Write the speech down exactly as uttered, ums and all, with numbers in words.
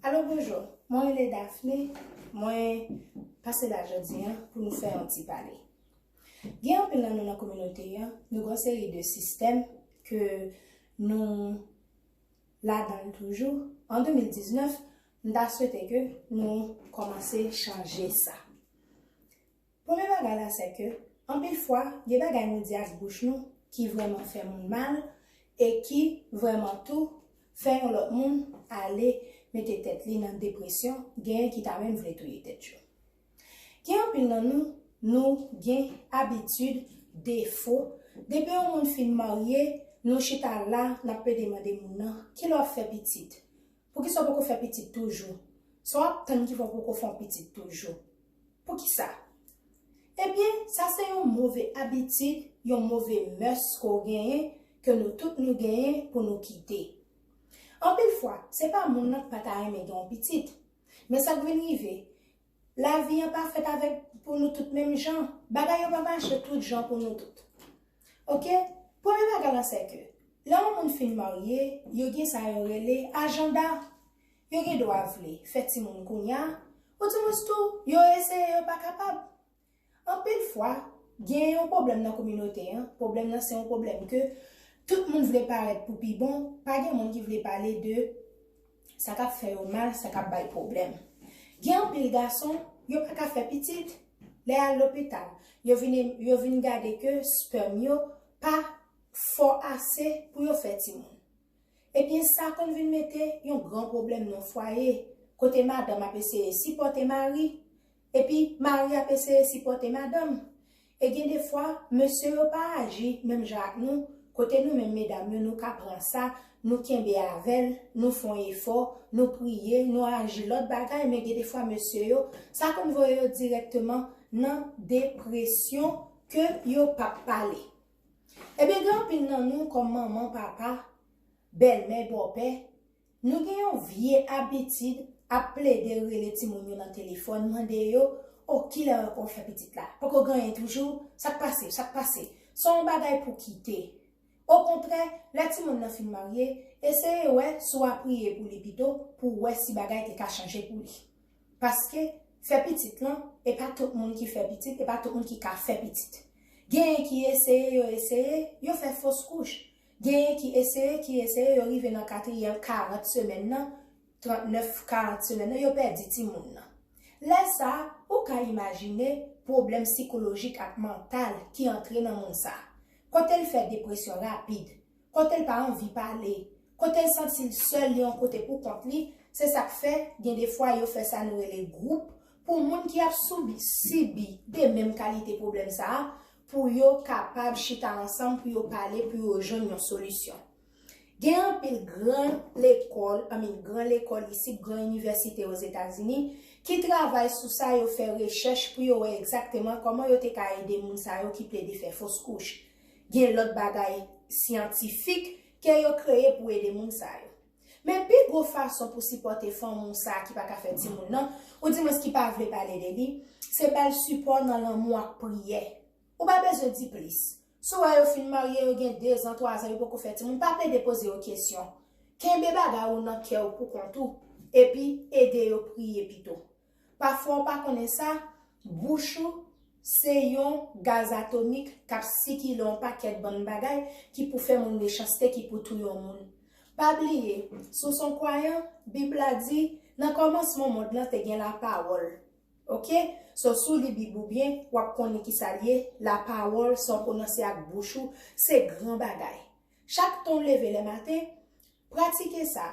Alo, bonjou. Mwen rele Daphné. Mwen pase la jodi a pou nou fè yon ti pale. Gen anpil nan nou nan kominote a, nou gen yon seri de sistèm ke nou ladan l toujou. An de mil diznèf, m ta swete ke nou kòmanse chanje sa. Premye bagay la, se ke anpil fwa, gen bagay nou di ak bouch nou ki vrèman fè moun mal e ki vrèman tou fè yon lòt moun ale mete tèt li nan depresyon, genyen ki ta menm vle touye tèt yo. Gen anpil nan nou, nou gen abitid, defo, depi yon moun fin marye, nou chita la, n ap pede mande moun nan, kilè w ap fè pitit? Poukisa w poko fè pitit toujou? Sa w ap tann ki fè w poko fè yon pitit toujou? Poukisa? Ebyen, sa se yon move abitid, yon move mès ke w genyen, ke nou tout nou genyen pou nou kite. Anpil fwa, se pa moun nan k pa ta renmen gen yon pitit. Men sa k vin rive, lavi an pa fèt avèk pou nou tout menm jan. Bagay yo pa mache tout jan pou nou tout. Oke? Premye bagay la se ke, lè yon moun fin marye, yo gen sa yo rele ajanda. Yo gen dwa vle fè timoun kounye a, oudimwens tou, yo eseye, yo pa kapab. Anpil fwa, gen yon pwoblèm nan kominote an. Pwoblèm nan se yon pwoblèm ke tout moun vle parèt pou pi bon, pa gen moun ki vle pale de sa k ap fè yo mal, sa k ap bay pwoblèm. Gen anpil gason, yo pa ka fè pitit. Lè y al lopital, yo vin, yo vin gade ke spèm yo pa fò ase pou yo fè timoun. Ebyen, sa konn vin mete yon gran pwoblèm nan fwaye, kote madanm ap eseye sipòte mari, epi mari ap eseye sipòte madanm. E gen de fwa, mesye yo pa aji menm jan ak nou, kote nou menm medam yo, nou ka pran sa, nou kenbe avè l, nou fè yon efò, nou priye, nou aji lòt bagay, men gen de fwa mesye yo, sa konn voye yo dirèkteman nan depresyon ke yo p ap pale. Ebyen, gen anpil nan nou kòm manman, papa, bèlmè, bòpè, nou gen yon vye abitid ap plede rele timoun yo nan telefòn, mande yo, "O, kilè w ap fè pitit la? Poko gen anyen toujou? Sa k pase? Sa k pase?" Se yon bagay pou kite. Okontrè, lè timoun nan fin marye, eseye wè si w a priye pou li pito, pou w wè si bagay te ka chanje pou li. Paske fè pitit lan, e pa tout moun ki fè pitit, e pa tout moun ki ka fè pitit. Genyen ki eseye, yo eseye, yo fè fos kouch. Genyen ki eseye, ki eseye, yo rive nan katriyèm, karant semèn nan, trannèf, karant semèn nan, yo pèdi timoun nan. Lè sa a, ou ka imajine pwoblèm sikolojik ak mantal ki antre nan moun sa a. Kote l fè depresyon rapid, kote l pa anvi pale, kote l santi l sèl, li yon kote pou kont li, se sa k fè, gen de fwa yo fè sa nou rele gwoup, pou moun ki ap soubi, sibi de menm kalite pwoblèm sa a, pou yo kapab chita ansanm, pou yo pale, pou yo jwenn yon solisyon. Gen anpil gran lekòl, I mean, gran lekòl isit, gran inivèsite Ozetazini, ki travay sou sa, yo fè rechèch pou yo wè egzakteman kòman yo te ka ede moun sa yo ki plede fè fos kouch. Gen lòt bagay syantifik ke yo kreye pou ede moun sa yo. Men pi gwo fason pou sipòte fanm ou sa ki pa ka fè timoun nan, oudimwens ki pa vle pale de li, se ba l sipò nan lanmou ak priyè. Ou pa bezwen di plis. Si w wè yo fin marye, yo gen dezan, twazan, yo poko fè timoun, pa plede poze yo kesyon. Kenbe bagay ou nan kè w pou kont ou, epi ede yo priye pito. Pafwa w pa konnen sa, bouch ou se yon gaz atomik k ap sikile yon pakèt bann bagay ki pou fè moun mechanste, ki pou touye yon moun. Pa bliye, si w se yon kwayan, Bib la di, nan kòmansman mond lan te gen lapawòl. Oke? So, si w li Bib ou byen, w ap konnen ki sa l ye, lapawòl, sa w pwononse ak bouch ou, se gran bagay. Chak tan w leve lè maten, pratike sa.